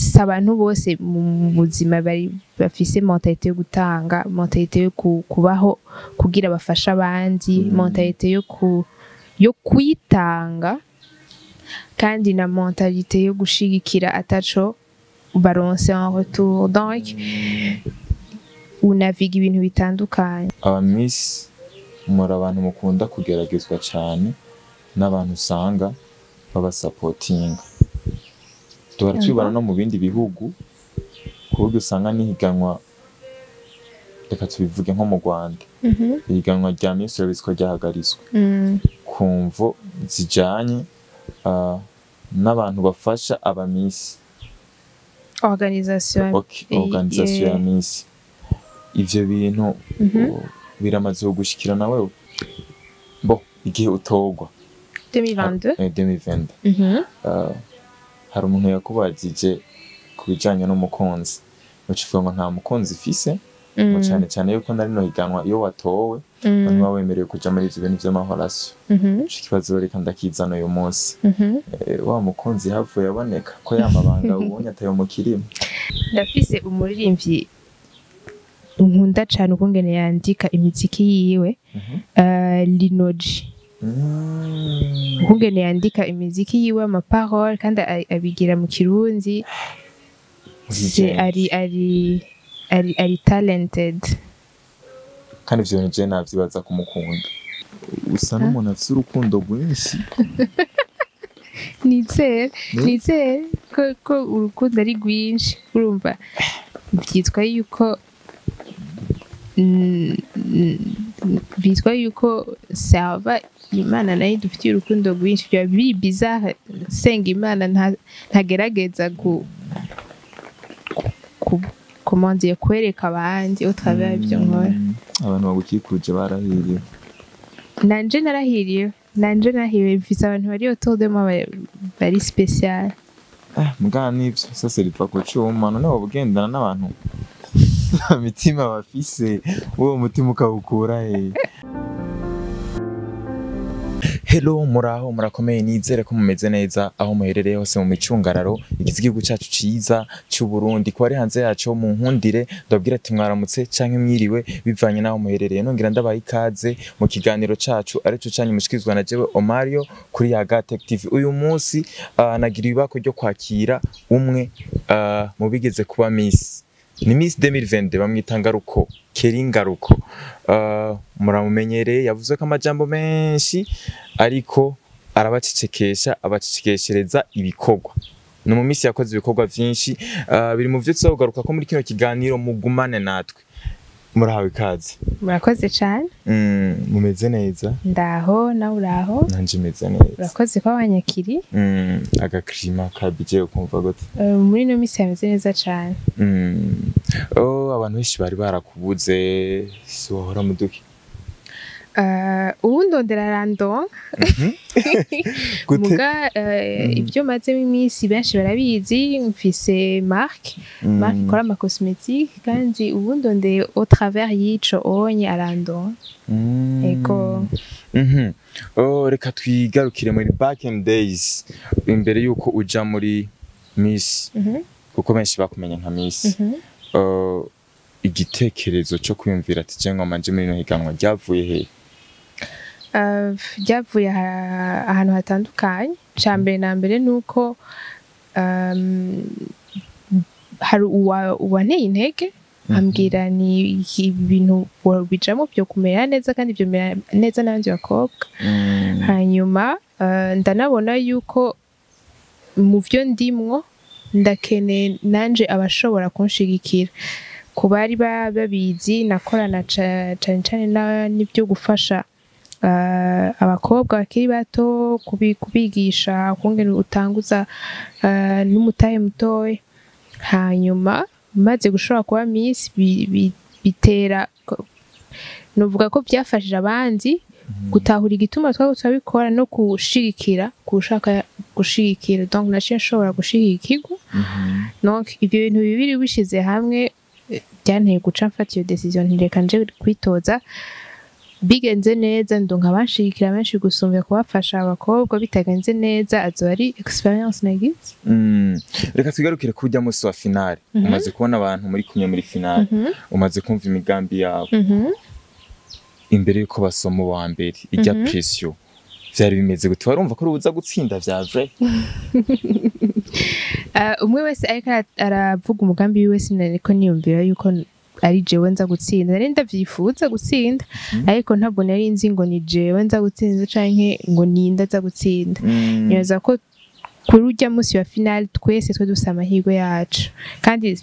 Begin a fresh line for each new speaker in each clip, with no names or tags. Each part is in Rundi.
Si abantu bose mu buzima bari bafise mentalité yo gutanga, mentalité yo kubaho kugira bafashe abandi, mentalité yo kwitanga, kandi na mentalité yo gushigikira ataco baronse en retour. Donc unaviga ibintu bitandukanye.
Aba miss muri abantu mukunda kugeragezwa cyane n'abantu usanga babasapotinga. Duhora tubibona no mu bindi bihugu, ku buryo usanga n'ihiganwa, reka tubivuge nko mu Rwanda, ihiganwa rya Miss urabizi ko ryahagaritswe ku mvo zijanye n'abantu bafasha aba miss.
Organisation.
Okay, organisation ya miss. Ivyo bintu biramaze kugushikira nawe bo igihe utogwa?
2022.
2020. Hari umuntu yakubajije ku bijanye n'umukunzi, uca uvuga ngo nta mukunzi ifise, ngo cane cane yuko na rino higanwa iyo watowe ngo ntiba wemerewe kuja muri ivyo bintu vy'ama relations. Ico kibazo reka ndakizana uyu munsi. Wa mukunzi havuye aboneka ko ya mabanga ubonye atayo mukirimo?
Ndafise umuririmbyi nkunda cane ukungene yandika imiziki yiwe, Lino G. Ukungene yandika imiziki yiwe, ama paroles, kandi abigira mu Kirundi.
Legend.
Ari talented.
Kandi ivyo bintu je navyibaza kumukunda, usa n'umuntu afise urukundo rwinshi.
Nizere, nizere ko urukundo ari rwinshi. Urumva byitwa yuko serva Imana nayo idufitiye urukundo rwinshi. Byaba biri bizarre senga Imana ntagerageza ku comment dire, kwereka abandi au travers ibyo nkora.
Abantu bagukikuje barahiriwe.
Nanje narahiriwe, nanje narahiriwe. Mfise abantu bari autour de moi bari spécial.
Ah, mugana n'ivyo sose riva ku cuma. None woba ugendana n'abantu nta mitima bafise, uwo mutima ukawukura he? Hello, muraho, murakomeye? Nizere ko mumeze neza aho muherereye hose mu micungararo igize igihugu cyacu ciza cy'u Burundi. Ko ari hanze yaco, mu nkundire ndabwira ati mwaramutse canke mwiriwe bivanye naho muherereye. Nongera ndabaha ikaze mu kiganiro cacu arico canyu mushikirizwa na jewe Omario kuri Yaga Tech TV. Uyu munsi nagira ibako ryo kwakira umwe mu bigeze kuba Miss, ni Miss 2022, bamwita Ngaruko Kelly Ngaruko. Muramumenyereye, yavuze ko amajambo menshi ariko arabacecekesha, abacecekeshereza ibikorwa. Ni mu minsi yakoze ibikorwa vyinshi, biri mu vyo tuzogaruka ko muri kino kiganiro. Mugumane natwe. Murahawe ikaze.
Murakoze cane.
Mumeze neza?
Ndaho, nawe uraho?
Nanje meze neza.
Urakoze ko wanyakiri.
Agakirima ka BJ ukumva gute?
Muri ino minsi hameze neza cane.
Oh, abantu benshi bari barakubuze, si wahora muduki?
Ubu ndondera arandonka.
Gute?
Muga ibyo mazemo iminsi benshi barabizi. Mfise marque ikora ama cosmétique, kandi ubu ndondeye au travers y'ico onye arandonka. Ego.
Oh, reka twigarukire muri back in days, imbere yuko uja muri Miss, kuko benshi bakumenya nka Miss. Igitekerezo cyo kwiyumvira ati je ngoma nje muri ino higanwa ryavuye he?
Ryavuye ahantu hatandukanye. Ca mbere na mbere ni uko hari uwanteye intege, ambwira ni ibintu bijamo byo kumera neza kandi byo kumera neza n'abandi bakobwa. Hanyuma ndanabona yuko mu byo ndimwo ndakeneye nanje abashobora kunshigikira. Ku bari babizi, nakorana cane cane n'ibyo gufasha abakobwa bakiri bato, kubigisha ukungene utanguza n'umutahe mutoya. Hanyuma maze gushobora kuba Miss, bitera novuga ko byafashije abandi gutahura igituma twaba turabikora no gushigikira kushaka gushigikira. Donc naciye nshobora gushigikirwa. Donc ibyo bintu bibiri bishize hamwe, byanteye guca mfata iyo décision, ntireka nje kwitoza. Bigenze neza, ndonka abanshigikira benshi gusumbya kubafasha abakobwa. Bitagenze neza, azoba ari expérience nagize.
Reka twigarukire kurya musi wa finale. Umaze kubona abantu muri kumwe muri finale, umaze kumva imigambi yabo imbere yuko basoma uwa mbere, ijya pression vyari bimeze gute? Warumva ko uruza gutsinda vya vrai?
Umwe wese ariko aravuga umugambi wiwe, sinariko niyumvira yuko ari jewe nza gutsinda. Nari ndavyifuza gutsinda, ariko ntabwo nari nzi ngo ni jewe nza gutsinda canke ngo ninde aza gutsinda. Nibaza ko kuri urya musi wa finale twese twe dufise amahirwe yacu, kandi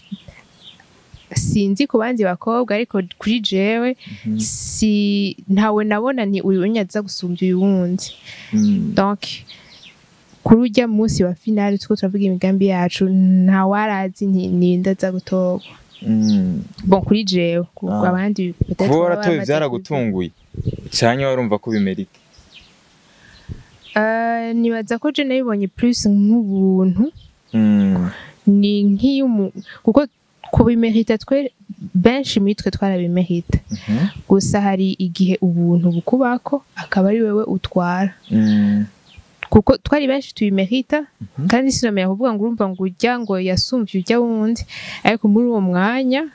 sinzi ku bandi bakobwa, ariko kuri jewe si ntawe nabona nti uyu unyaza gusumbya uyu wundi. Donc kuri urya musi wa finale turiko turavuga imigambi yacu, ntawarazi nti ninde aza gutorwa. Bon, kuri jewe, ku abandi peut-être
Kuba
baba
waratoye
bamaze.
vyaragutunguye canke warumva ko bimerita?
Nibaza ko je nabibonye plus nk'ubuntu. Ni nk'iy'umu kuko kubimerita, twe benshi muri twe twarabimerita. Gusa hari igihe ubuntu bukubako akaba ari wewe utwara, kuko twari benshi tubimerita, kandi sinomenya kuvuga ngo urumva ngo urya ngo yasumvye urya wundi. Ariko muri uwo mwanya,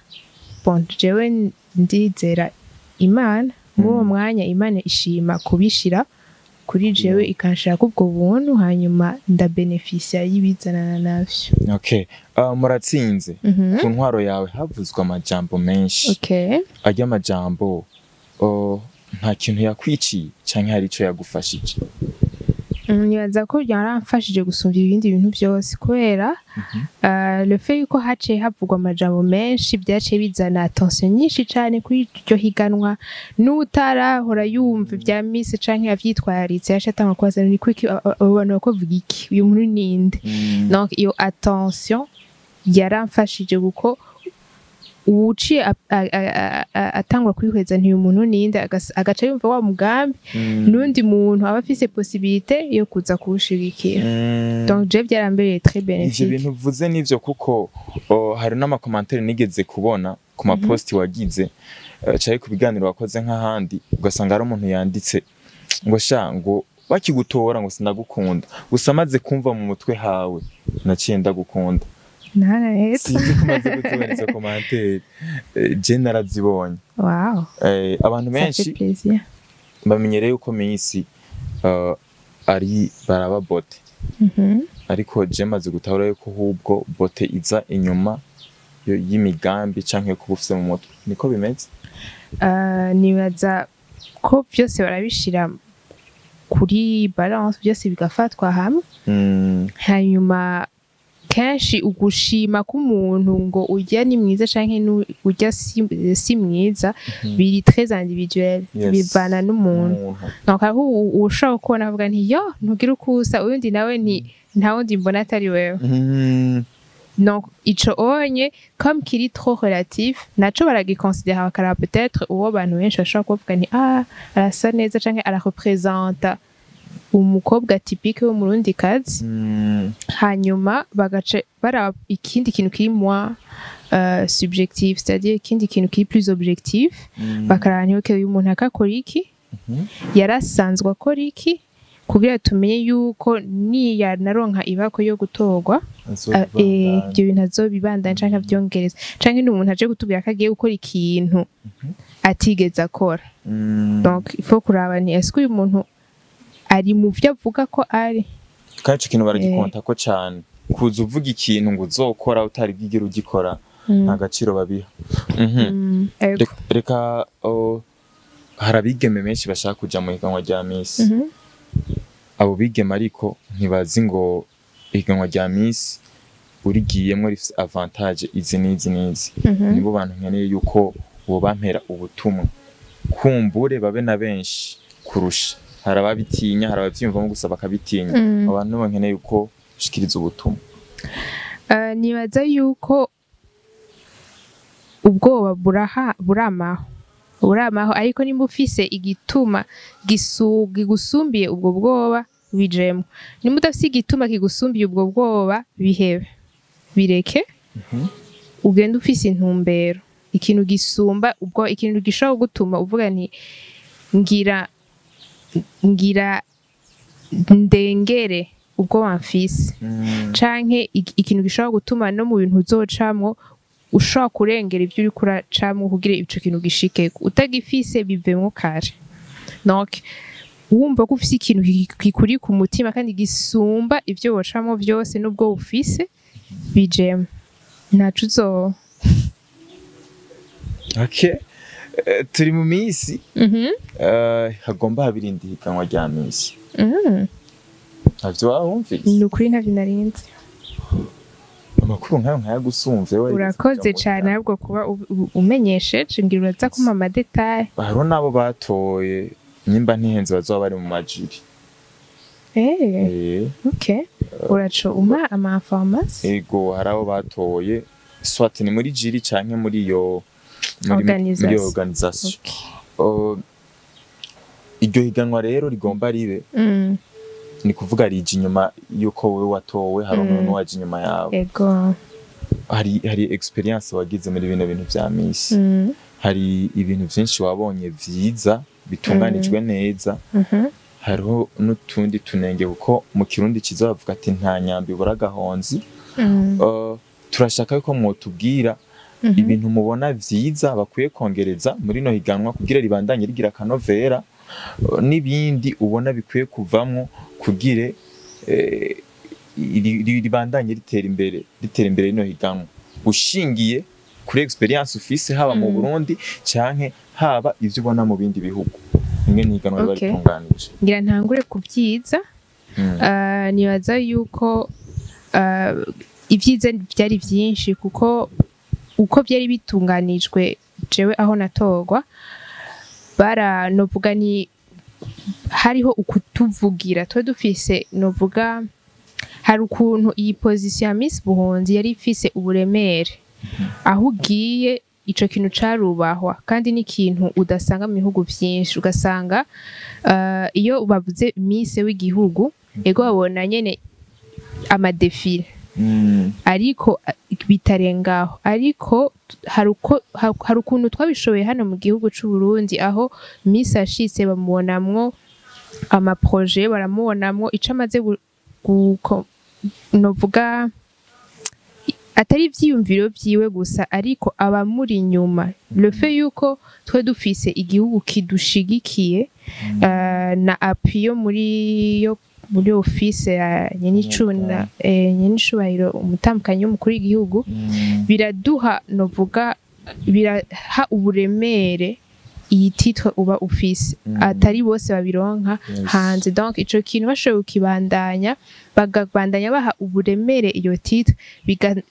bon, jewe ndizera Imana, muri uwo mwanya Imana ishima kubishira kuri jewe, ikanshaka ubwo buntu, hanyuma ndabenefisia y'ibizanana navyo.
Okay. Muratsinze. Ku ntwaro yawe havuzwe amajambo menshi. Arya amajambo, oh, nta kintu yakwiciye canke hari ico yagufashije?
Nibaza ko byaramfashije gusumvya ibindi bintu byose, kubera le fait yuko haciye havugwa amajambo menshi byaciye bizana attention nyinshi cane kuri iryo higanwa. N'utarahora yumva ibya Miss canke yavyitwararitse yaciye atangura kubaza: "Ni kuki abo bantu bakuvuga iki? Uyu muntu ninde?" Donc iyo attention yaramfashije, kuko uwuciye atangura kwihweza nti uyu muntu ninde, agaca yumva wa mugambi, n'undi muntu aba afise possibilité yo kuza kuwushigikira. Donc je byarambereye très
Ivyo
bénéfique.
bintu uvuze nivyo, kuko oh, hari n'ama commentaires nigeze kubona ku maposti wagize, canke ku biganiro wakoze nk'ahandi, ugasanga hari umuntu yanditse ngo: "Sha," ngo, "bakigutora ngo sinagukunda, gusa amaze kumva mu mutwe hawe naciye ndagukunda."
Ntarahetse.
Sinzi ko umaze kuzibona izo commentaires. Je narazibonye.
Wow.
Abantu
Ça fait
benshi
plaisir.
bamenyereye yuko Miss ari baraba beauté, ariko je maze gutahura yuko ahubwo beauté iza inyuma y'imigambi canke yo kuba ufise mu mutwe. Niko bimeze?
Nibaza ko byose barabishira kuri balance, byose bigafatwa hamwe. Hanyuma kenshi ugushima k'umuntu ngo urya ni mwiza canke urya si mwiza biri très individuel. Bivana n'umuntu.
Umuntu.
Donc hariho ushobora kubona avuga nti: "Yo, ntugira uko usa." Uyundi nawe nti: "Nta wundi mbona atari wewe." Donc ico onye comme kiri trop relatif, naco baragiconsidera, bakaraba peut-être uwo abantu benshi bashobora kuvuga nti: "Ah, arasa neza," canke ararepresenta umukobwa typique w'umurundi kazi. Hanyuma bagaca baraba ikindi kintu kiri moins subjectif, c'est-à-dire ikindi kintu kiri plus objectif. Bakaraba nti: "Okay, uyu muntu akakora iki? Yarasanzwe akora iki?" Kugira tumenye yuko niyanaronka ibako yo gutorwa, ibyo bintu azobibandanya canke avyongereza, canke ni umuntu aje kutubwira ko agiye gukora ikintu atigeze akora. Donc il faut kuraba ni est-ce que uyu muntu ari mu vyo avuga ko ari.
Kandi ico kintu baragikontako cane, kuza uvuga ikintu ngo uzokora utari bwigere ugikora, nta gaciro babiha.
Ego.
Reka oh, hari abigeme benshi bashaka kuja mu higanwa rya Miss. Abo bigeme ariko ntibazi ngo ihiganwa rya Miss urigiyemwo rifise avantage izi n'izi n'izi. Nibo bantu nkeneye yuko bobampera ubutumwa, kumbure babe na benshi kurusha. Hari ababitinya, hari abavyiyumvamo gusa bakabitinya. Abantu nibo nkeneye yuko ushikiriza ubutumwa.
Nibaza yuko ubwoba buraha buramaho buramaho, ariko nimba ufise igituma kigusumbiye ubwo bwoba, bijemwo. Nimba udafise igituma kigusumbiye ubwo bwoba, bihebe, bireke. Ugende ufise intumbero, ikintu gisumba ubwo, ikintu gishobora gutuma uvuga nti Ngira ndengere ubwoba mfise canke ikintu gishobora gutuma no mu bintu uzocamwo ushobora kurengera ibyo uriko uracamwo kugira ico kintu gishikeko. Utagifise, bivemwo kare. Donc wumva ko ufise ikintu kikuri ku mutima kandi gisumba ivyo wocamwo vyose n'ubwo ufise, bijemo, ntaco uzoba.
Okay. Turi mu minsi hagomba habiri indi higanwa rya Miss. Ntavyo waba wumvise?
Ni ukuri ntavyo narinzi.
Amakuru nkayo nkayagusumvye warigeze
Urakoze
kuja mu
cane ahubwo kuba umenyesheje. Ngira uraza kumpa ama détails.
Hariho n'abo batoye, nimba ntihenze, bazoba bari mu ma jury.
Okay, uraco umpa ama informations.
Ego, hari abo batoye, soit ni muri jury canke muri iyo muri
Organisation.
Muri iyo organisation. Iryo higanwa rero rigomba ribe, ni kuvuga rije inyuma yuko wewe watowe, hari umuntu waje inyuma yawe. Hari experience wagize muri bino bintu vya Miss. Hari ibintu vyinshi wabonye vyiza bitunganijwe neza. Hariho n'utundi tunenge, kuko mu Kirundi ciza bavuga ati: "Nta nyambi ibura agahonzi." Turashaka yuko mwotubwira ibintu mubona vyiza bakwiye kongereza muri no higanwa kugira ribandanye rigira akanovera, n'ibindi ubona bikwiye kuvamwo kugira ribandanye ritera imbere rino higanwa, ushingiye kuri experience ufise haba mu Burundi canke haba ivyo ubona mu bindi bihugu ingene higanwa riba ritunganije.
Ngira ntangure ku vyiza. Nibaza yuko ibyiza byari byinshi, kuko uko byari bitunganijwe, jewe aho natorwa, bara novuga ni hariho ukutuvugira. Twe dufise, novuga, hari ukuntu iyi position ya Miss Buhunzi yari ifise uburemere. Aho ugiye, ico kintu carubahwa, kandi n'ikintu udasanga mu bihugu vyinshi. Ugasanga iyo bavuze Miss w'igihugu, ego, babona nyene ama défilés, ariko bitarengaho. Ariko hari ukuntu twabishoboye hano mu gihugu c'u Burundi, aho Miss ashitse bamubonamwo ama projets, baramubonamwo ico amaze novuga atari ivyiyumviro vyiwe gusa, ariko abamuri inyuma. Le fait yuko twe dufise igihugu kidushigikiye, na appui yo muri office ya nyenicuna nyenicubahiro umutambukanyi w'umukuru w'igihugu, biraduha, novuga, biraha uburemere iyi titre uba ufise atari bose babironka hanze. Donc ico kintu bashoboye kukibandanya, bagabandanya baha uburemere iyo titre,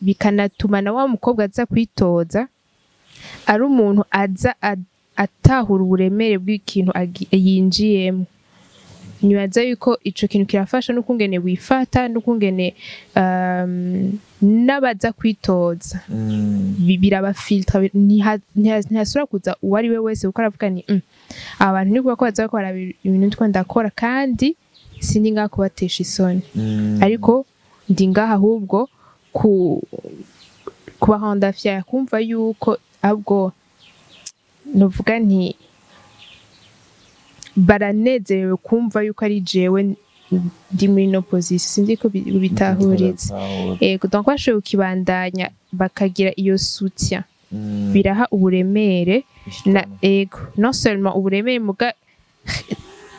bikanatuma na wa mukobwa aza kwitoza ari umuntu aza atahura uburemere bw'ikintu yinjiyemo. Nibaza yuko ico kintu kirafasha n'ukungene wifata, n'ukungene n'abaza kwitoza birabafiltra. Ntihasubira kuza uwo ari we wese, kuko aravuga ni abantu ni kuba ko baza bakora ibintu ndiko ndakora, kandi sindi ngaha kubatesha isoni, ariko ndi ngaha ahubwo ku kubahonda fier, kumva yuko ahubwo novuga nti baranezerewe kumva yuko ari jewe ndi muri no position. Sinzi ko bitahuritse. Ego, donc bashoboye kukibandanya, bakagira iyo soutien, biraha uburemere na, ego, non seulement uburemere, muga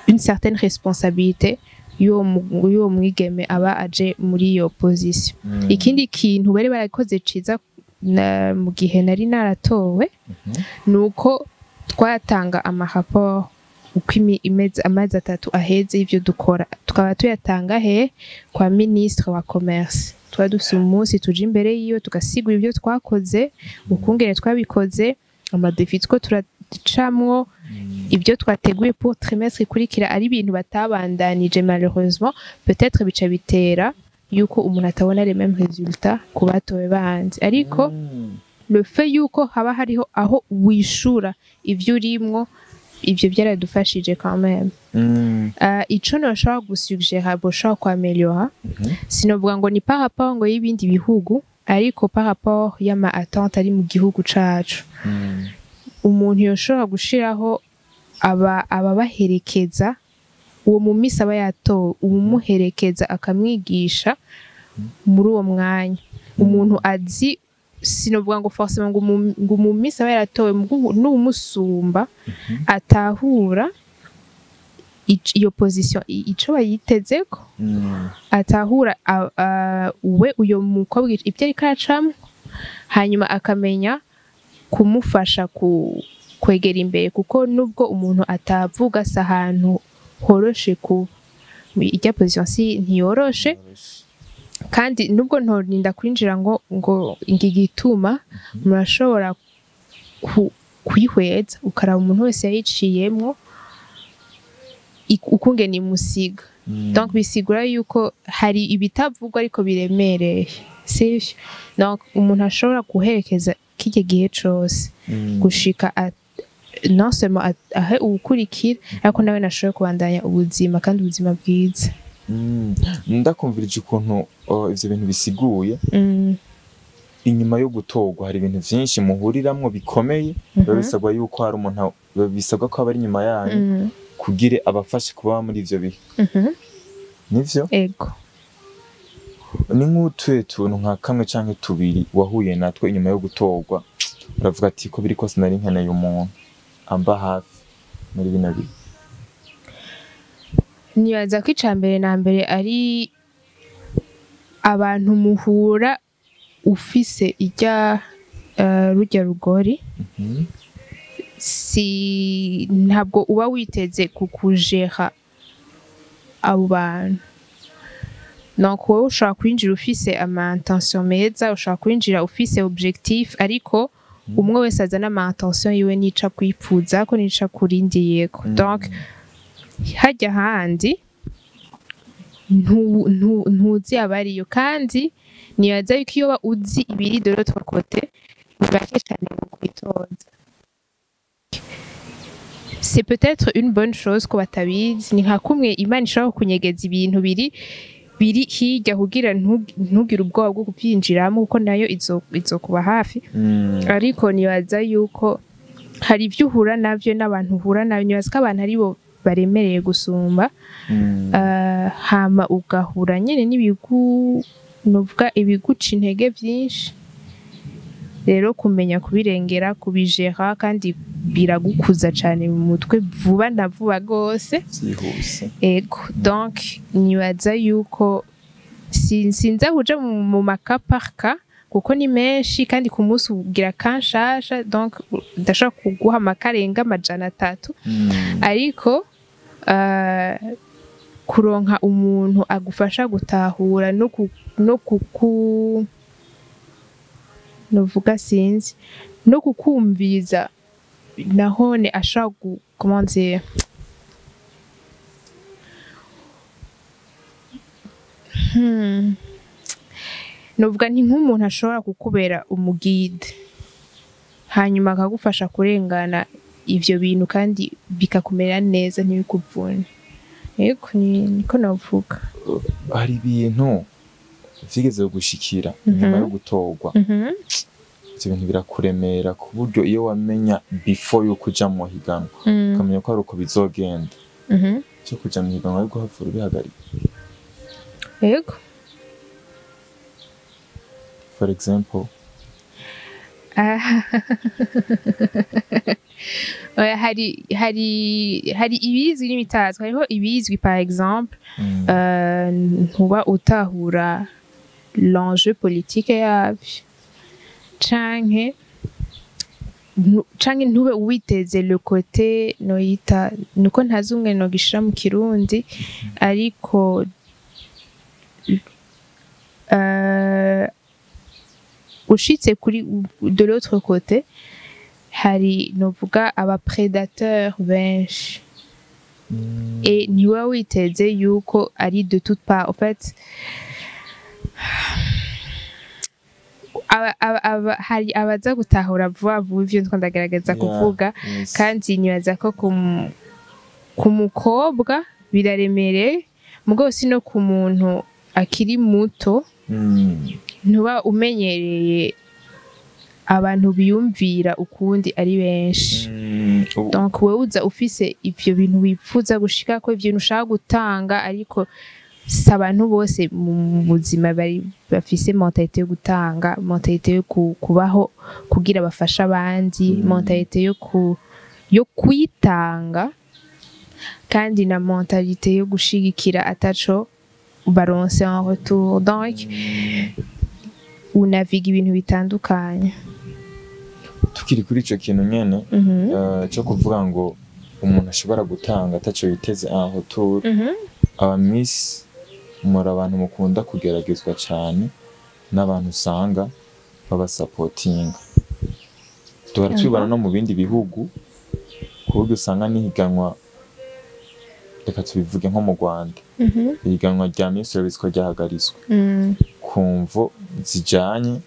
une certaine responsabilité y'uwo mwigeme aba aje muri iyo position. Ikindi kintu bari barakoze ciza mu gihe nari naratowe, nuko twatanga ama rapports uko amezi 3 aheze y'ivyo dukora, tukaba tuyatanga he kwa ministre wa commerce. Twari dufise umunsi tuja imbere yiwe, tugasigura ivyo twakoze, ukungene twabikoze, ama défis two turacamwo, ibyo twateguye pour trimestre ikurikira. Ari ibintu batabandanije malheureusement, peut-être bica bitera yuko umuntu atabona les mêmes résultats ku batowe bandi, ariko le fait yuko haba hariho aho wishura ivyo urimwo, ivyo byaradufashije quand même. Ico noshobora gusuggera boshobora kwameliora, sinovuga ngo ni par rapport ngo y'ibindi bihugu, ariko par rapport y'ama attente ari mu gihugu cacu, umuntu yoshobora gushiraho Ababaherekeza, uwo mu miss aba yatowe, uwumuherekeza akamwigisha muri uwo mwanya, umuntu azi, sinovuga ngo forcément ngo umu miss aba yaratowe, n'umusumba atahura iyo position, ico bayitezeko, atahura we uyo mukobwa ibyo ariko aracamwo, hanyuma akamenya kumufasha kwegera imbere, kuko nubwo umuntu atavuga, si ahantu horoshe kuba ijya position, si ntiyoroshe. Kandi nubwo ntorinda kwinjira ngo igituma, murashobora kuyihweza, ukaraba umuntu wese yayiciyemwo ukungene imusiga. Donc bisigura yuko hari ibitavugwa ariko biremereye, sivyo? Donc umuntu ashobora guherekeza kirya gihe cose gushika non seulement ahe uwukurikira, ariko nawe nashobora kubandanya ubuzima, kandi ubuzima bwiza.
Ndakumvirije ukuntu ivyo bintu bisiguye. Inyuma yo gutorwa hari ibintu vyinshi muhuriramwo bikomeye, biba bisabwa yuko hari umuntu, biba bisabwa ko aba ari inyuma yanyu kugira abafashe kuba muri ivyo bihe, nivyo?
Ego.
Ni nk'utuye tuntu nka kamwe canke tubiri wahuye natwo inyuma yo gutorwa, uravuga ati ko biri kose nari nkeneye umuntu amba hafi muri bino bihe?
Nibaza ko ica mbere na mbere ari abantu muhura ufise ijya rujya rugori. Si ntabwo uba witeze kukujera abo bantu. Donc wowe ushobora kwinjira ufise ama intention meza, ushobora kwinjira ufise objectif, ariko umwe wese azana ama intention yiwe nica kwipfuza ko nica kurindiyeko. Donc hajya handi ntuzi abariyo, kandi nibaza yuko iyo uzi ibiri de l'autre côté, ni bake cyane mu kwitoza. C'est peut-être une bonne chose ko batabizi. Ni nka kumwe Imana ishobora kunyegeza ibintu biri hirya kugira ntugire ubwoba bwo kubyinjiramo, kuko nayo izokuba hafi. Ariko nibaza yuko hari ibyo uhura navyo n'abantu uhura nabyo. Nibaza ko abantu aribo baremereye gusumba. Hama ugahura nyene n'ibigu, novuga ibiguca intege byinshi. Rero kumenya kubirengera, kubijera, kandi biragukuza cane mu mutwe vuba na vuba gose.
Byihuse.
Ego. Donc nibaza yuko sinza kuja mu makaparka, kuko ni menshi, kandi ku munsi ugira kanshasha. Donc ndashobora kuguha amakarenga 300. Ariko kuronka umuntu agufasha gutahura no kuku, novuga sinzi, no kukumviza, nahone ashobora comment dire, Novuga nti nk'umuntu ashobora kukubera umugide, hanyuma akagufasha kurengana ivyo bintu, kandi bikakumera neza, ntibikuvune. Yego, niko navuga.
Hari ibintu vyigeze gushikira nyuma yo gutorwa, ivyo bintu birakuremera, ku buryo iyo wamenya before yuko uja mu higanwa, ukamenya ko ari uko bizogenda, cyo kuja mu higanwa ariko guhavura ubihagarika?
Yego.
For example?
Ah. Oya, hari ibizwi n'ibitazwi. Hariho ibizwi, par exemple, ntuba utahura l'enjeu politique yavyo, canke ntube witeze le côté, noyita nuko ntazi umwe nogishira mu Kirundi, ariko ushitse kuri de l'autre côté, hari novuga aba prédateur benshi, et ntiwe witeze yuko ari de toute part. En fait, hari abaza gutahura vuba vuba ivyo ndiko ndagerageza kuvuga. Kandi nibaza ko ku mukobwa biraremereye, mugabo si no ku muntu akiri muto, ntuba umenyereye. Abantu biyumvira ukundi ari benshi. Donc wewe uza ufise ivyo bintu wifuza gushika ko, ivyo bintu ushaka gutanga, ariko si abantu bose mu buzima bari bafise mentalité yo gutanga, mentalité yo kubaho kugira bafashe abandi, mentalité yo kwitanga, kandi na mentalité yo gushigikira ataco baronse en retour. Donc unaviga ibintu bitandukanye.
Tukiri kuri ico kintu nyene, cyo kuvuga ngo umuntu ashobora gutanga ataco yiteze en retour, aba miss muri abantu mukunda kugeragezwa cyane n'abantu usanga babasapotinga. Duhora tubibona no mu bindi bihugu, ku buryo usanga n'ihiganwa, reka tubivuge nko mu Rwanda, ihiganwa rya Miss urabizi ko ryahagaritswe ku mvo zijanye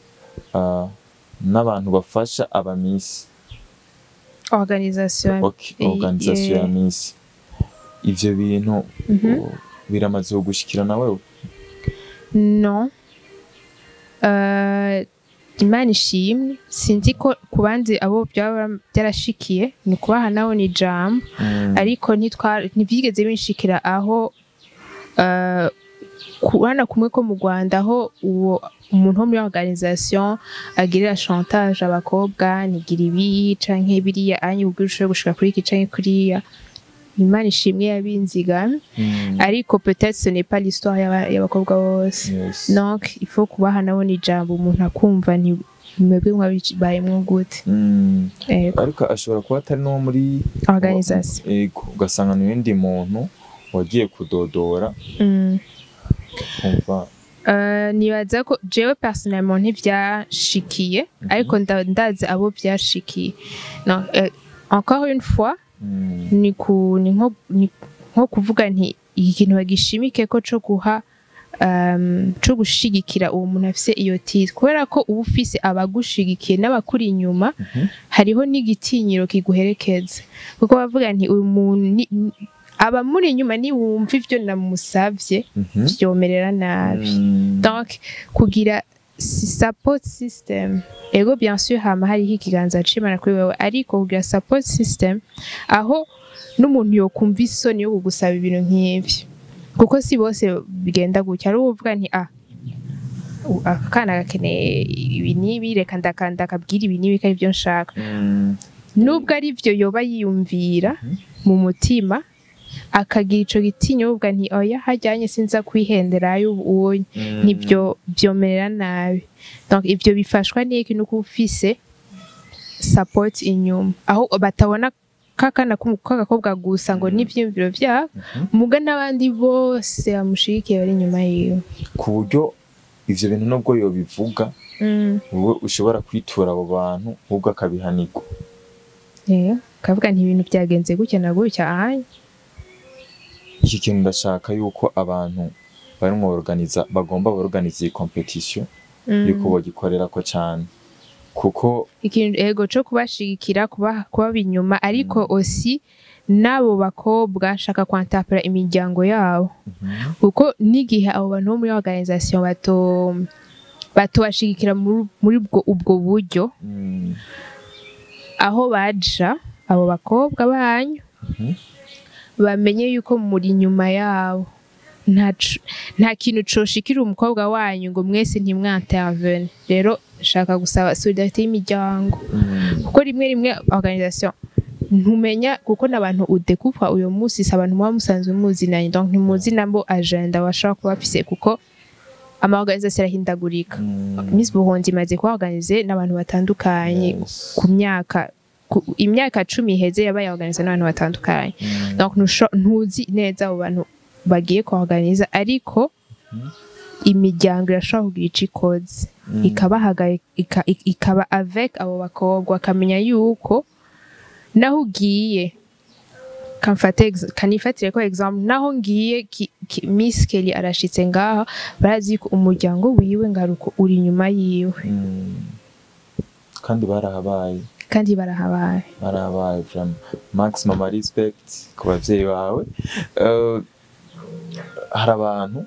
n'abantu bafasha aba miss.
Organisation.
Okay, organisation ya miss. Ivyo bintu biramaze kugushikira nawe?
Non. Imana ishimwe, sinzi ko ku bandi abo byaba byarashikiye, ni ukubaha nabo ni ijambo, ariko ntibyigeze binshikira aho kubana kumwe ko mu Rwanda, aho uwo umuntu wo muri organisation agirira chantage abakobwa, nigira ibi canke biriya anye kugira ushobore gushika kuri iki canke kuriya. Imana ishimwe yabinzigamye, ariko peut-être ce n'est pas l'histoire y'abakobwa bose. Donc il faut kubaha nabo ni ijambo, umuntu akumva nti mwebwe mwabibayemwo gute. Ego.
Ariko ashobora kuba atari n'uwo muri
Organisation.
Ego, ugasanga ni uwundi muntu wagiye kudodora, kumva.
Nibaza ko jewe personnellement ntivyashikiye, ariko ndazi abo vyashikiye. Non, encore une fois, ni nko kuvuga nti iki kintu bagishimike ko co guha, co gushigikira uwo muntu afise iyo titre, kubera ko uba ufise abagushigikiye n'abakuri inyuma. Hariho n'igitinyiro kiguherekeza, kuko bavuga nti uyu muntu abamuri inyuma niwumva ivyo namusavye, vyomerera nabi. Donc kugira support system, ego, bien sûr hama hariho ikiganza c'Imana kuri wewe, ariko kugira support system aho n'umuntu yokumva isoni yo kugusaba ibintu nk'ivyo, kuko si bose bigenda gutya. Ari uvuga nti ah, aka kana gakeneye ibi n'ibi, reka ndakabwira ibi n'ibi ko aribyo nshaka, nubwo ari byo yoba yiyumvira mu mutima, akagira ico gitinyo, uvuga nti oya, hajyanye sinza kwihenderayo uwo, nibyo byomerera nabi. Donc ivyo bifashwa n'iki? Nuko ufise support inyuma, aho batabona kakana k'agakobwa gusa ngo n'ivyiyumviro vyabo, muga n'abandi bose bamushigikiye bari inyuma yiwe.
Ku buryo ivyo bintu nubwo yobivuga, wowe ushobora kwitura abo bantu, ahubwo akabihanirwa.
Yeah. Kavuga nti ibintu byagenze gutya na gutya anye.
Iki kintu ndashaka yuko abantu bari mu organiza, bagomba borganiza iyi competition, yuko bogikorerako cane, kuko
Ikintu ego co kubashigikira, kuba inyuma, ariko aussi n'abo bakobwa nshaka kwantapura imiryango yabo, kuko n'igihe abo bantu bo muri organisation batobashigikira muri ubwo buryo, aho baja abo bakobwa banyu, bamenye yuko muri inyuma yabo. Nta kintu coshikira umukobwa wanyu ngo mwese ntimwantervene. Rero nshaka gusaba solidarité y'imiryango, kuko rimwe rimwe organisation ntumenya, kuko n'abantu udekupfa uyu munsi si abantu muba musanzwe muzinanye, donc ntimuzi nabo agenda bashobora kuba bafise, kuko ama organisation arahindagurika. Miss Burundi imaze kuba organisée n'abantu batandukanye ku myaka imyaka 10 iheze yabaye organisée n'abantu batandukanye. Donc ntuzi neza abo bantu bagiye kuorganiza, ariko imiryango irashobora kugira ico ikoze, ikabahagarika, ikaba avec abo bakobwa, bakamenya yuko naho ugiye, kanifatire ko exemple, naho ngiye Miss Kelly arashitse ngaha, barazi ko umuryango wiwe ngaruko uri inyuma yiwe.
Kandi barahabaye.
Kandi barahabaye.
Barahabaye vraiment. Maximum respect ku bavyeyi bawe. Hari abantu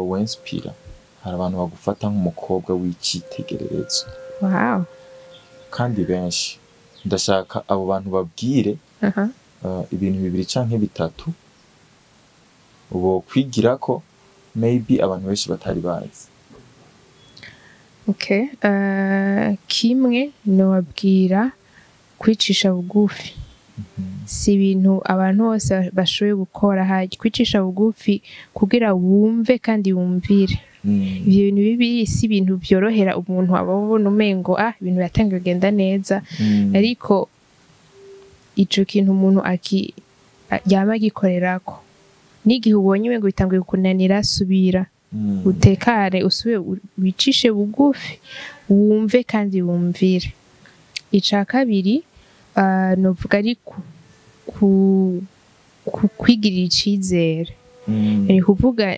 winspira, hari abantu bagufata nk'umukobwa w'icitegererezo.
Wow.
Kandi benshi. Ndashaka abo bantu babwire ibintu bibiri canke bitatu bokwigirako, maybe abantu benshi batari bazi.
Okay. Kimwe nobabwira, kwicisha bugufi. Si ibintu abantu bose bashoboye gukora. Harya kwicisha bugufi kugira wumve kandi wumvire. Ivyo bintu bibiri si ibintu vyorohera umuntu aba abona umengo ibintu biratangiye kugenda neza. Ariko ico kintu umuntu aki yama agikorerako, n'igihe ubonye umengo bitanguye kukunanira, subira utekane, usubire wicishe bugufi, wumve kandi wumvire. Ica kabiri, novuga ari ku kwigirira icizere. Ni kuvuga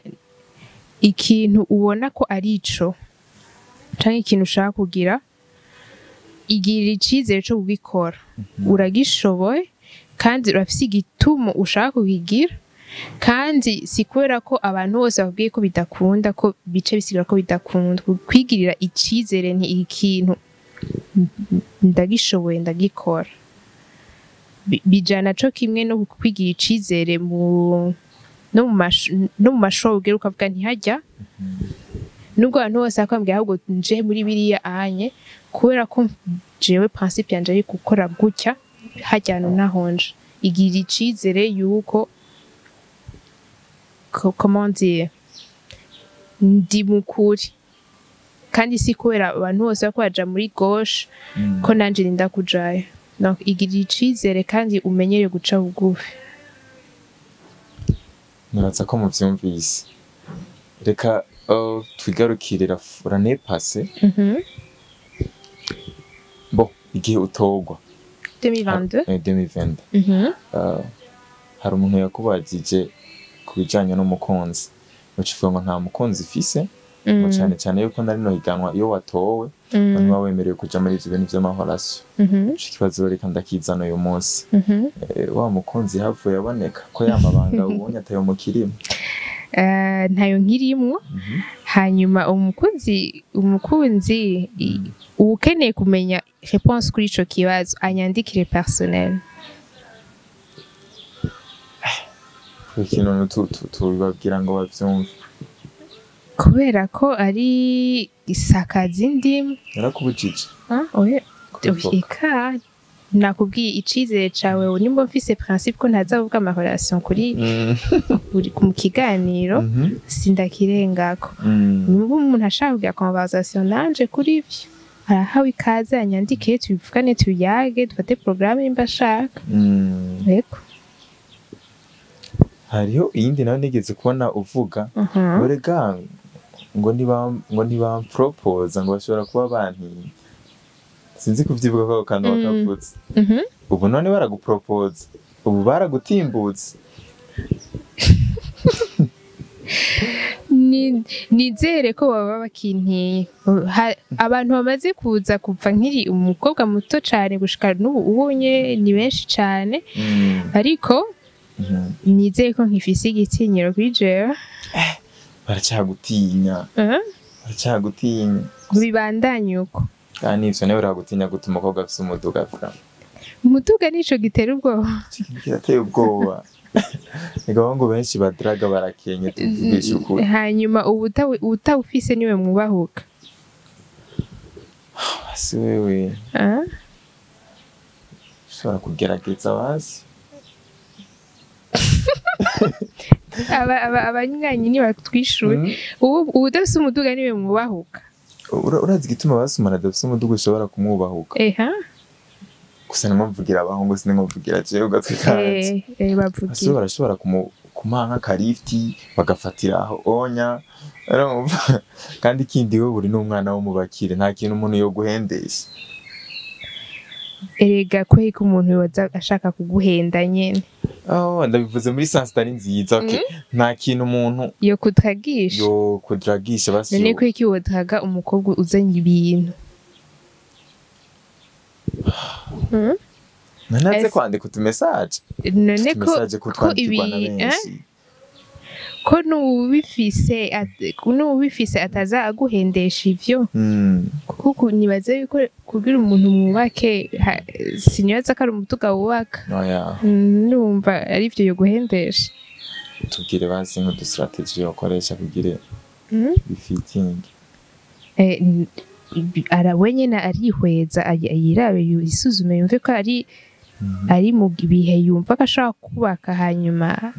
ikintu ubona ko ari ico canke ikintu ushaka kugira, igirira icizere co kugikora. Uragishoboye kandi urafise igituma ushaka kukigira, kandi si kubera ko abantu bose bakubwiye ko bidakunda ko bice bisigura ko bidakunda. Kwigirira icizere nti iki kintu ndagishoboye, ndagikora. Bijana co kimwe no kwigira icizere mu no mu no mu mashuri, ugera ukavuga ntihajya nubwo abantu bose bakambwira, ahubwo nje muri biriya anye kubera ko jewe principe yanje ari gukora gutya, hajya hantu ntahonje. Igirira icizere yuko comment dire, ndi mukuri, kandi si kubera abantu bose bariko baja muri gauche ko nanje ninda kujayo. Donc igirira icizere kandi umenyere guca bugufi.
Nibaza ko muvyumvise. Reka twigarukire l'année passée, bon, igihe utogwa
2022.
2020. Hari umuntu yakubajije ku bijanye n'umukunzi, uca uvuga ngo nta mukunzi ifise, ngo cane cane yuko na rino higanwa iyo watowe ngo ntiba wemerewe kuja muri ivyo bintu vy'ama relations. Ico kibazo reka ndakizana uyu munsi. Wa mukunzi havuye aboneka ko ya mabanga ubonye atayo mukirimo?
Ntayo nkirimwo. Hanyuma umukunzi uwukeneye kumenya réponse kuri ico kibazo anyandikire personnel.
Ikintu tubibabwira ngo bavyumve.
Kubera ko ari isakazi ndimo.
Yarakubujije
Ah, oya.
kubivuga.
Eka, nakubwiye icizere cawe. Nimba mfise principe ko ntazavuga ama relation kuri mu kiganiro, sindakirengako. Nimba umuntu ashaka kugira conversation nanje kuri ivyo, arahawe ikaze, anyandike, tubivugane, tuyage, dufate programme nimba ashaka. Yego.
Hariho iyindi nawe nigeze kubona uvuga ngo rega ngo ntibampropoza, ngo bashobora kuba bantinya. Sinzi kuvyibuka ko ako kantu wakavutse. Ubu none baragupropoza, ubu baragutimbutse?
Nizere ko baba bakintiye. Abantu bamaze kuza kuva nkiri umukobwa muto cane gushika n'ubu ubonye ni benshi cane, ariko nizere ko nkifise igitinyiro kuri jewe.
Baracyagutinya? Baracyagutinya.
Bibandanye uko.
Kandi ivyo nawe uragutinya gute umukobwa afise umuduga fra?
Umuduga nico gitera ubwoba.
Kirateye ubwoba. Ega abahungu benshi badaraga barakenye, tuvugisha ukuri.
Hanyuma uwutawufise niwe mwubahuka.
Si wewe
Ah?
ushobora kugerageza basi.
Abanywanyi nibatwishure. Uwudafise umuduga niwe mwubahuka.
Urazi igituma basi umuntu adafise umuduga ushobora kumwubahuka?
Eha.
Gusa nimumvugira abahungu, sinimumvugira jewe gatwi kanje.
Bavugira.
Basi barashobora kumuha nk'akarifti bagafatira aho onya, urumva? Kandi ikindi, we buri n'umwana wo mu bakire, nta kintu umuntu yoguhendesha.
Erega kwega umuntu yoza ashaka kuguhenda nyene.
Oh, ndabivuze muri sens itari nziza, okay. Nta kintu umuntu
yo kudragisha.
Yo kudragisha basi.
None kweki wodraga umukobwa uzanye ibintu?
Nanaze kwandika utu message.
None ko
utu message ko
ko
twandikirwa na
ibi
benshi.
Ko n'uwubifise ataza aguhendesha ivyo, kuko nibaze yuko kugira umuntu mwubake, sinibaza ko ari umuduga wubaka.
Oya.
Numva ari ivyo yoguhendesha.
Tubwire basi nk'udu strategy yokoresha kugira bifitinge.
Ara wenyene arihweza, yirabe, yisuzume, yumve ko ari mu bihe yumva ko ashobora kubaka, hanyuma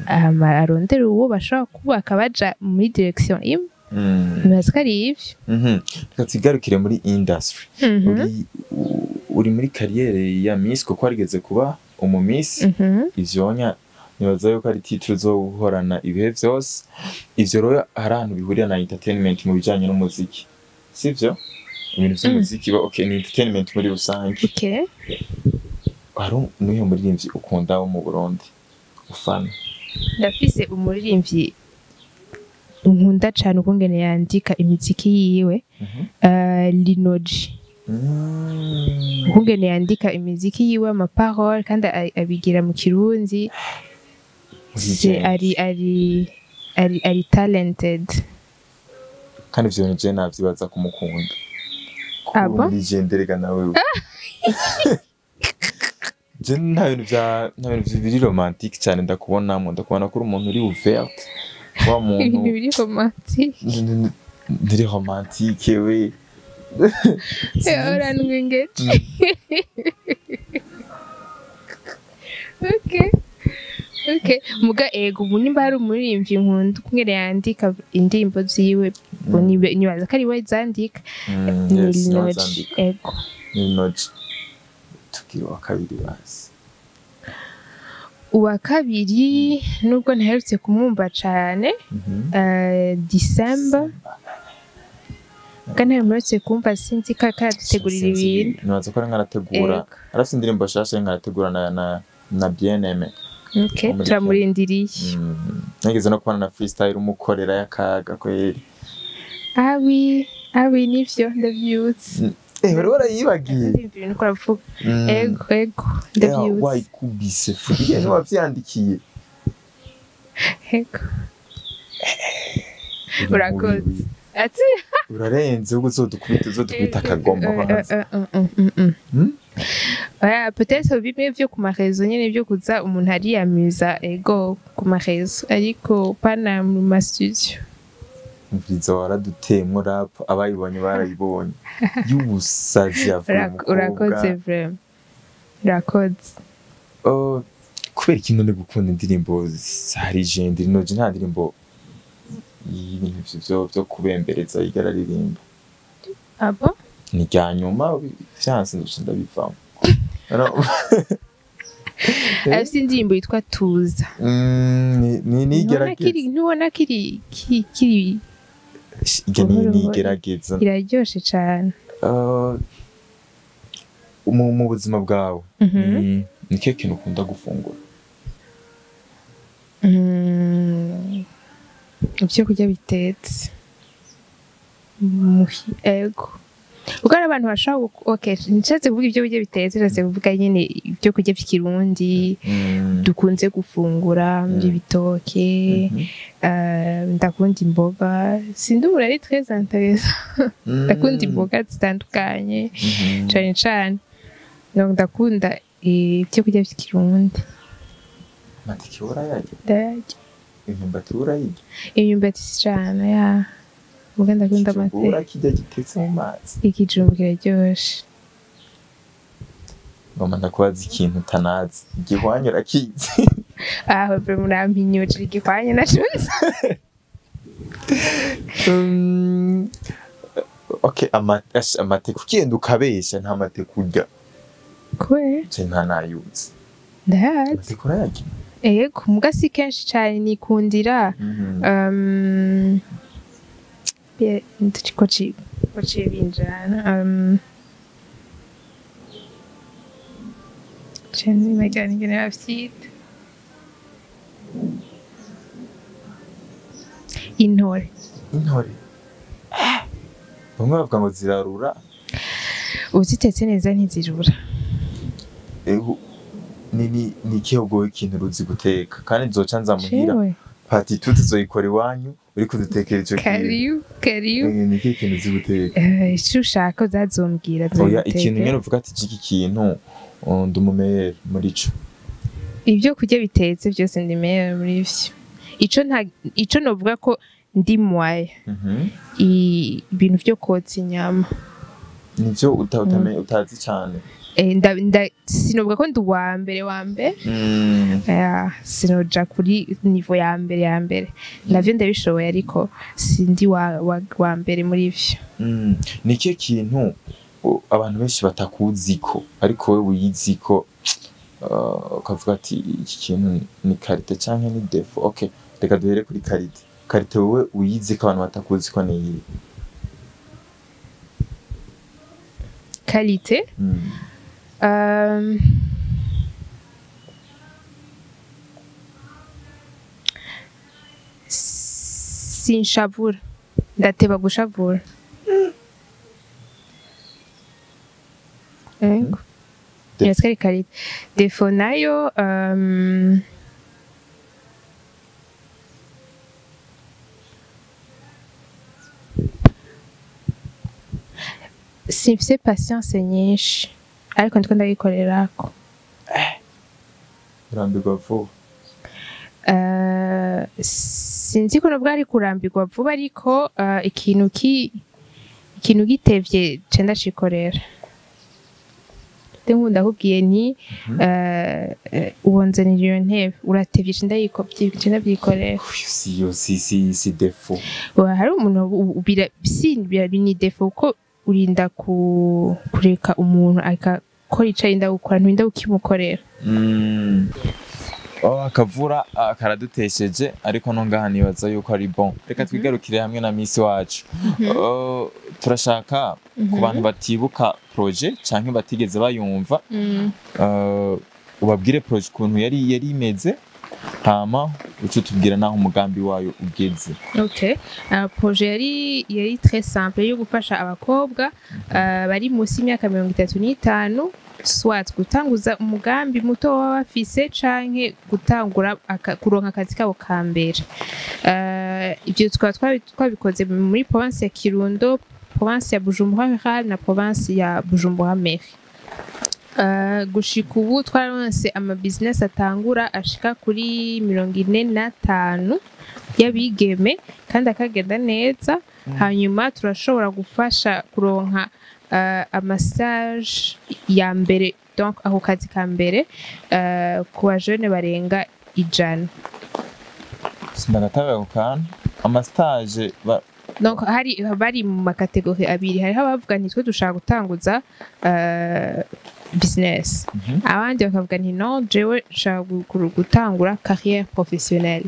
hama arondere uwo bashobora kubaka baja muri direction imwe. Nibaza ko ari ivyo.
Reka tugarukire muri industry. Uri muri carrière ya Miss, kuko warigeze kuba umu Miss. Ivyonya nibaza yuko ari titre uzohorana ibihe vyose. Ivyo rero hari ahantu bihurira na entertainment mu bijanye n'umuziki, sivyo? Ibintu vy'umuziki okay, ni entertainment muri rusange. Hari nuhe muririmbyi ukunda wo mu Burundi ufana?
Ndafise umuririmbyi nkunda cane ukungene yandika imiziki yiwe, Linoji. Ukungene yandika imiziki yiwe, amaparole, kandi abigira mu Kirundi.
Legend.
Ari talented.
Kandi ivyo bintu je navyibaza kumukunda.
Ah bon?
Legend erega nawe. Je nta bintu biri romantique cyane ndakubonamo. Ndakubona ko uri umuntu uri ouverte, wa muntu.
Ibintu biri romantique?
Ntiri romantique we.
Urantwengeje. Okay, muga ego, ubu nimba hari umuririmbyi nkunda ukungene yandika indirimbo ziwe, ubu nibaza ko ari we zandika, ni
Yes, niwe
Linoji.
azandika.
Ego.
Ni Linoji. Tubwire uwa kabiri basi.
Uwa kabiri, nubwo ntaherutse kumwumva cane, December, kandi ntaherutse kumva, sinzi ko aradutegurira ibintu.
Nibaza ko ari nkarategura.
Ego.
Arafite indirimbo nshasha, ariko arategura na Bien Aimé.
Okay,
Muri
turamurindiriye.
Nageze no kubona na freestyle umukorera y'akaga kweri.
Awi awi, nivyo, ndavyutse.
Wari warayibagiye?
Ndumva ibintu uko uravuga. Ego, ndavyutse.
Wayikubise furiye, ntiwavyandikiye.
Ego, urakoze ati.
Urarenze, ubwo uzodukubita akagoma kwanza.
Oya, peut-être bimwe vyo ku marezo nyene, vyo kuza umuntu ariyamiza, ego, ku marezo, ariko pana mu ma studio.
Umviriza, waraduteyemwo rap, abayibonye barayibonye, y'ubusazi yavuye.
Urakoze,
Umukobwa.
vraiment urakoze.
Oh, kubera ikintu ni gukunda indirimbo za legend Linoji, nta ndirimbo y'ibintu vyo kubembereza yigera aririmba.
Ah bon?
Ni rya nyuma vyanse ndaca ndabivamo.
Afite indirimbo yitwa Tuza.
Ni
Ntubona kiri
nigerageza.
Ntubona kiri
Iryo ni
buhoro buhoro.
Nigerageza.
Iraryoshe cane.
Mu buzima bwawe, ni kihe kintu ukunda gufungura?
Ibyo kurya bitetse ego, kuko hari abantu bashobora okay, nshatse kuvuga ibyo kurya bitetse, nshatse kuvuga nyine ibyo kurya by'ikirundi dukunze gufungura, ibitoke. Ndakunda imboga, sindi umuntu ari très intéressant. Ndakunda imboga zitandukanye, cane cane. Donc ndakunda ibyo kurya by'ikirundi.
Amateke urayarya?
Ndayarya.
Imyumbati urayirya?
Imyumbati si cane ya muga ndakunda
Ikijumbu
amateke.
urakirya gitetse mu mazi?
Ikijumbu kiraryoshe.
Ngomba ndakubaza ikintu utanazi, igihwanyu urakizi?
Ah, vraiment urampinyuje, igihwanye naco nzi.
Okay, amateke ugenda ukabesha, nta mateke urya.
Kubera?
Je nta nayuzi.
Ndayazi.
Amateke urayarya?
Ego, muga si kenshi cane, nikundira ko ci binjana ce nibagira ingene bavyita, intore.
Intore bamwe bavuga ngo zirarura.
Uzitetse neza ntizirura.
Ego, ni ikihe ubwo ikintu uruzi guteka kandi nzoca nza muhira?
Jewe?
Part 2 tuzoyikora iwanyu uri kudutekera ico kintu.
Karibu, karibu.
Ni ikihe kintu uzi guteka?
Ico ushaka uzazombwira.
Oya,
Nzogutekera.
ikintu nyene uvuga ati iki kintu ndi umumeyeri muri co.
Ibyo kurya bitetse byose ndi meilleur muri vyo. Ico nta ico novuga ko ndi moyen, ibintu vyo kotsa inyama.
Nivyo utazi cane.
Sinovuga ko ndi uwa mbere wa mbere. Sinoja kuri niveau ya mbere ya mbere, navyo ndabishoboye, ariko sindi wa mbere muri vyo.
Ni ikihe kintu abantu benshi batakuziko ariko wewe wiyiziko, ukavuga ati iki kintu ni qualité canke ni défaut? Okay, reka duhere kuri qualité. Qualité wewe wiyiziko abantu batakuziko ni iyihe?
Qualité? Sinshavura, ndateba gushavura. Ego. Est-ce que qualité, défaut nayo, simfise patience nyinshi, ariko ndiko ndayikorerako.
Urambirwa vuba?
Sinzi ko nubwo ari kurambirwa vuba, ariko ikintu gitevye ce ndacikorera. Nkunda ndakubwiye nti ubonzanira iyo ntebe, uratevye, ce ndavyikorera.
Si yo si défaut.
Hari umuntu si ni défaut, kuko urinda kureka umuntu akakora ico arinda gukora, nturinda kukimukorera.
Oh, akavura karadutesheje, ariko no ngaha nibaza yuko ari bon. Reka twigarukire hamwe na Miss wacu. Oh, turashaka ku bantu batibuka projet canke batigeze bayumva, ubabwire projet ukuntu yari imeze, hama uce tubwira naho umugambi wayo ugeze.
Okay. Projet yari très simple, yo gufasha abakobwa bari munsi y'imyaka 35, soit gutanguza umugambi muto baba bafise canke gutangura kuronka akazi kabo ka mbere. Ivyo tukaba twabikoze muri province ya Kirundo, province ya Bujumbura Rural na province ya Bujumbura Mairie. Gushika ubu twararonse ama business atangura ashika kuri 45 y'abigeme, kandi akagenda neza. Hanyuma turashobora gufasha kuronka ama stage ya mbere, donc ako kazi ka mbere, ku bajene barenga 100.
Sindagatabe ako kantu, ama stage
Donc hari bari mu ma catégories abiri. Hariho abavuga nti twe dushaka gutanguza business, abandi bakavuga nti non, jewe nshaka gutangura carrière professionnelle.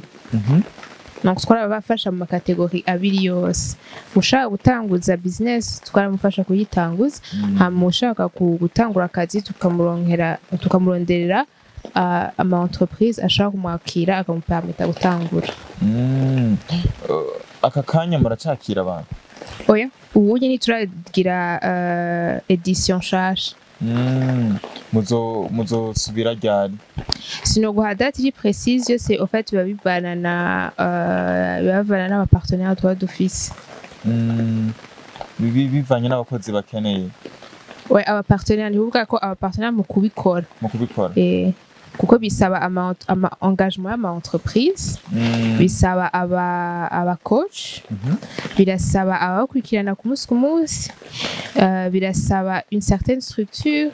Donc twarabafasha mu ma catégories abiri yose. Ushaka gutanguza business twaramufasha kuyitanguza, hama ushaka gutangura akazi tukamuronkera, tukamuronderera ama entreprise ashaka kumwakira, akamupermeta gutangura.
Aka kanya muracakira abantu?
Oya, ubu nyine turagira édition nshasha.
Muzosubira ryari?
Sinoguha date iri précise yose. Au fait biba bivana n'aba partenaire tuba dufise.
Bivanye n'abakozi bakeneye?
Ouais, aba partenaire, ni kuvuga ko aba partenaire mu kubikora.
Mu kubikora.
Kuko bisaba ama engagement y'ama entreprise, bisaba aba coach, birasaba ababakurikirana ku munsi ku munsi, birasaba une certaine structure,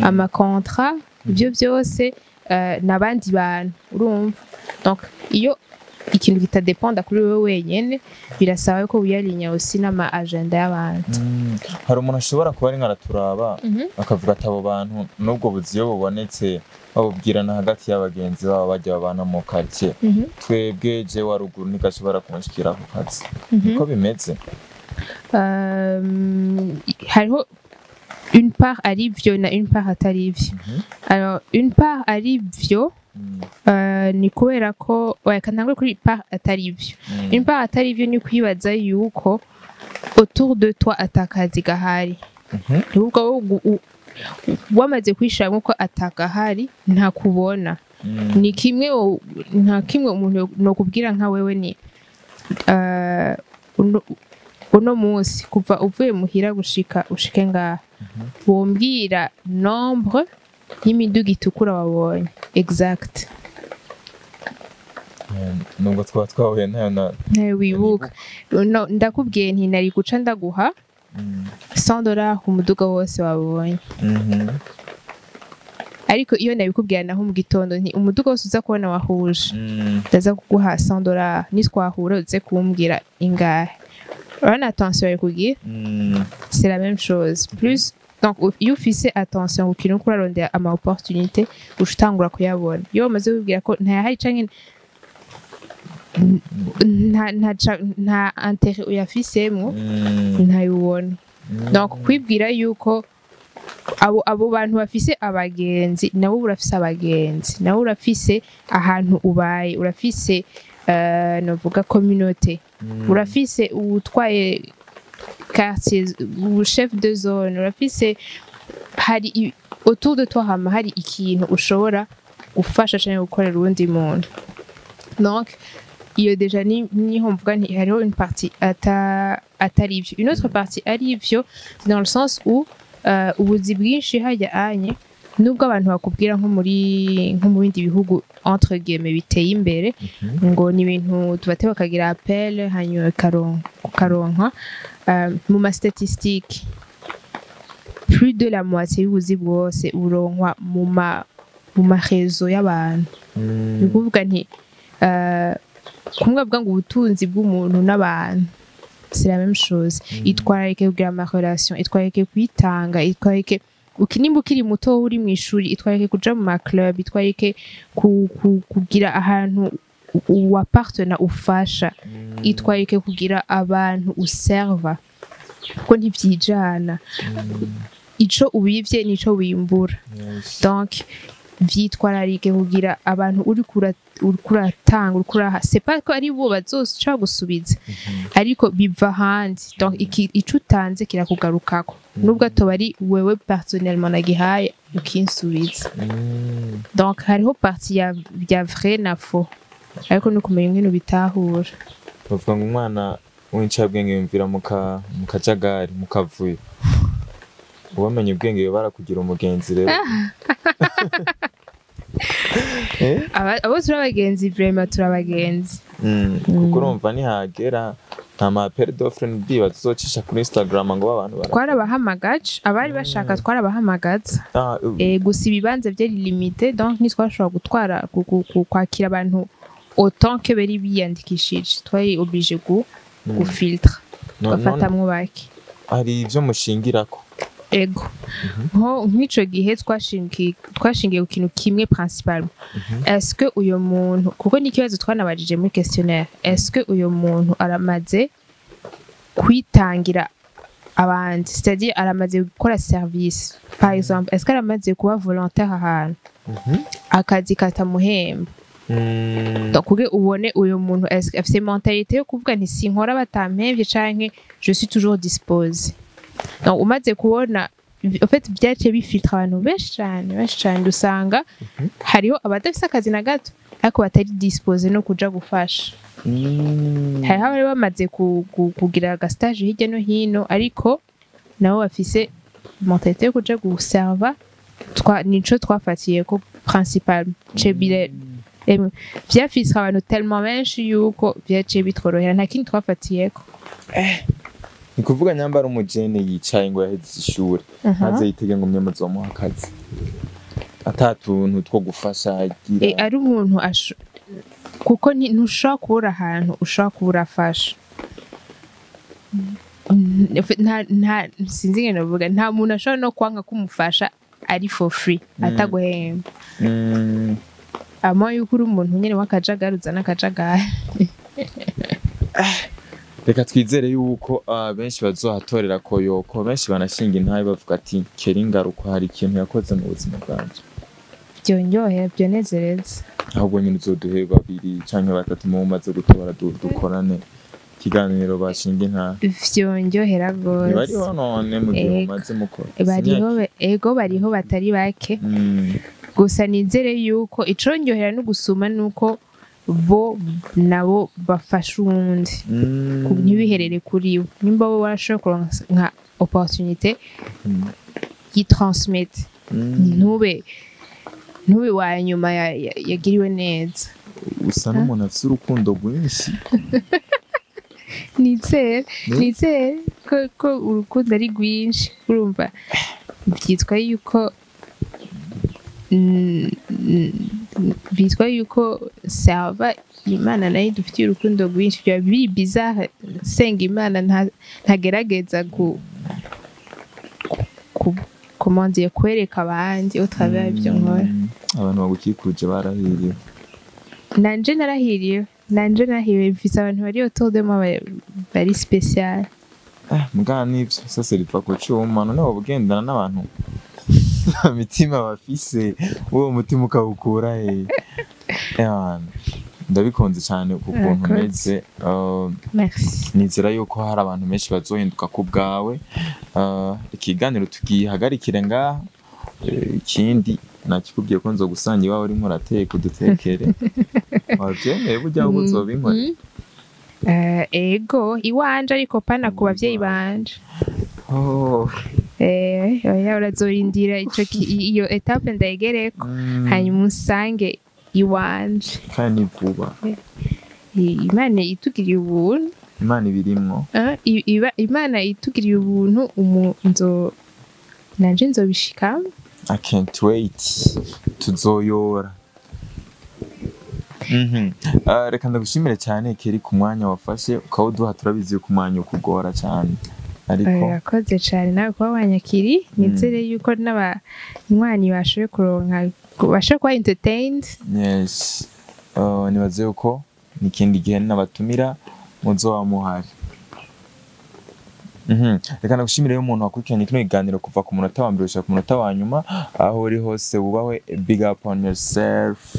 ama contrat, ibyo byose n'abandi bantu, urumva. Donc iyo ikintu kitadependa kuri wowe wenyene, birasaba ko wiyalinya aussi n'ama agenda y'abandi.
Hari umuntu ashobora kuba ari nkaraturaba akavuga ati abo bantu n'ubwo buzi iyo bubonetse babubwirana hagati y'abagenzi babo bajya babana mu quartier, twebwe je wa ruguru ntigashobora kunshikira ako kazi. Niko bimeze?
Hariho une part ari vyo na une part atari vyo. Alors une part ari vyo, ni kubera ko, ouais, kantangure kuri part atari vyo. Une part atari vyo ni kwibaza yuko autour de toi atakazi gahari. Ni ubwo wamaze kwishiramwo ko atagahari, ntakubona. Ni kimwe nka kimwe umuntu nokubwira nka wewe ni uno munsi kuva uvuye muhira gushika ushike ngaha, wombwira nombre y'imiduga itukura wabonye exact?
Nubwo twaba twahuye, ntayo na
Ntayo wibuka. No, ndakubwiye nti nari guca ndaguha $100 ku muduga wose wabonye. Ariko iyo nabikubwira naho mu gitondo nti umuduga wose uza kubona wahuje, ndaza kuguha $100, nitwahura uze kumbwira ingahe, urabona attention yawe kugira. C'est la même chose plus. Donc iyo ufise attention ku kintu uriko urarondera ama opportunité, uca utangura kuyabona. Iyo wamaze kubwira ko ntayahari canke nta intérêt uyafisemwo, ntayubona. Donc kwibwira yuko abo bantu bafise abagenzi, nabo urafise abagenzi, nawe urafise ahantu ubaye, urafise novuga communauté, urafise uwutwaye quartier, u chef de zone, urafise hari autour de toi, hama hari ikintu ushobora gufasha canke gukorera uwundi muntu. Donc iyo déjà ni niho mvuga nti hariho une partie atari ivyo, une autre partie ari ivyo, dans le sens où ubuzi bwinshi hajya anye, nubwo abantu bakubwira nko mu bindi bihugu entre guillemets biteye imbere ngo ni ibintu tubate bakagira appel hanyuma ukaronka, mu ma statistique plus de la moitié y'ubuzi bwose buronkwa mu ma réseau y'abantu. Ni ukuvuga nti kumwe bavuga ngo ubutunzi bw'umuntu n'abantu, c'est la même chose. Itwararike kugira ama relation, itwararike kwitanga, itwararike nimba ukiri muto uri mu ishuri, itwararike kuja mu ma club, itwararike kugira ahantu uwapartena ufasha, itwararike kugira abantu userva, kuko ntivyijana. Ico ubivye nico wimbura. Donc vyitwararike kugira abantu uriko uratanga, uriko uraha. C'est pas ko ari bo bazoca gusubiza, ariko biva ahandi. Donc ico utanze kirakugarukako, nubwo atoba ari wewe personnellement nagihaye ukinsubiza. Donc hariho partie ya vrai na faux, ariko ni ukumenya ingene ubitahura.
Bavuga ngo umwana w'incabwenge yumvira mu kajagari, mu kavuyo. Uwamenye ubwenge barakugira umugenzi rero. Eh?
Abo turi abagenzi, vraiment turi abagenzi.
Kuko urumva nihagera nta ma appel d'offre ndibaza uzocisha kuri Instagram ngo abantu bara
Twarabahamagaje abari bashaka, twarabahamagaza. Gusa ibibanza byari limité, donc ntitwashobora gutwara kwakira abantu autant que bari biyandikishije. Twari obligé gufiltre, tugafatamwo bake.
Hari ivyo mushingirako?
Ego, nko nk'ico gihe twashingiye ku kintu kimwe principalement: est-ce que uyo muntu, kuko ni ikibazo twanabajije muri questionnaire, est-ce que uyo muntu aramaze kwitangira abandi, c'est-à-dire aramaze gukora service, par exemple est-ce que aramaze kuba volontaire ahantu akazi katamuhemba? Donc kugira ubone uyo muntu est-ce que afise mentalité yo kuvuga nti sinkora batampemvye canke je suis toujours disposé. Donc umaze kubona, en fait vyaciye bifiltre abantu benshi cane, benshi cane. Dusanga hariho abadafise akazi na gato ariko batari disposé no kuja gufasha. Hariho abari bamaze kugira agastage hirya no hino, ariko nabo bafise mentalité yo kuja guserva. Nico twafatiye ko principal cebire. Emwe, vyafise abantu tellement benshi yuko vyaciye bitworohera, nta kindi twafatiyeko.
Ni kuvuga nyambara umujene yicaye ngo yaheze ishure, ntaze yitege ngo mwe muzomuha akazi ata tuntu two gufasha agira.
Ari umuntu kuko ntushobora kubura ahantu ushobora kuba urafasha. Nta sinzi ingene novuga, nta muntu ashobora no kwanga kumufasha ari for free, ataguhemba. Ama yuko uri umuntu nyene w'akajagari, uzana akajagari.
Reka twizere yuko benshi bazohatorera koyoko, benshi banashinga intahe bavuga ati kera ingaruka hari ikintu yakoze mu buzima bwanje.
Byonyohera, byonezereza.
Ahubwo nyine uzoduhe babiri canke batatu mu maze gutora dukorane ikiganiro bashinga intahe.
Vyonyohera gose.
Ntibariho none mu gihe
Ego.
mumaze mukora?
Bariho, ego, bariho batari bake. Gusa nizere yuko iconyohera no gusuma nuko bo nabo bafasha uwundi, ntibiherere kuri we. Nimba wowe warashoboye kuronka nka opportunité, yitransmette, ntube wa nyuma yagiriwe neza.
Usa n'umuntu afite urukundo rwinshi.
Nizere, nizere ko urukundo ari rwinshi. Urumva byitwa yuko sava Imana nayo idufitiye urukundo rwinshi. Byaba biri bizarre senga Imana ntagerageza ku comment dire, kwereka abandi au travers ibyo nkora.
Abantu bagukikuje barahiriwe.
Nanje narahiriwe, nanje narahiriwe. Mfise abantu bari autour de moi bari spécial.
Ah, mugana n'ivyo sose riva ku cuma. None woba ugendana n'abantu nta mitima bafise, uwo mutima ukawukura he? Ewana, ndabikunze cyane ku kuntu
Urakoze.
umeze.
Merci.
Nizera yuko hari abantu benshi bazohinduka ku bwawe. Ikiganiro tugihagarikire ngaha. Ikindi nakikubwiye ko nzogusanga iwawe urimo urateka, udutekere. Wavyemeye burya ahubwo uzobinkorera?
Ego, iwanje, ariko pana ku bavyeyi banje.
Oh.
Oya, urazorindira ico iyo étape ndayigereko, hanyuma usange iwanje.
Kandi ni vuba.
Imana itugiriye ubuntu.
Imana ibirimwo.
Imana itugiriye ubuntu, nzo nanje nzobishikamo.
I can't wait. Tuzoyora. Reka ndagushimire cyane, Kelly, ku mwanya wafashe ukawuduha. Turabizi yuko umwanya ukugora cyane, ariko
Urakoze cyane nawe kuba wanyakiri. Nizere yuko n'abanywanyi bashoboye kuronka, bashoboye kuba entertained.
Yes. Nibaze yuko n'ikindi gihe nabatumira muzoba muhari. Reka ndagushimire rero umuntu wakurikiranye kino kiganiro kuva ku munota wa mbere gushika ku munota wa nyuma. Aho uri hose wubahwe, big up on yourself.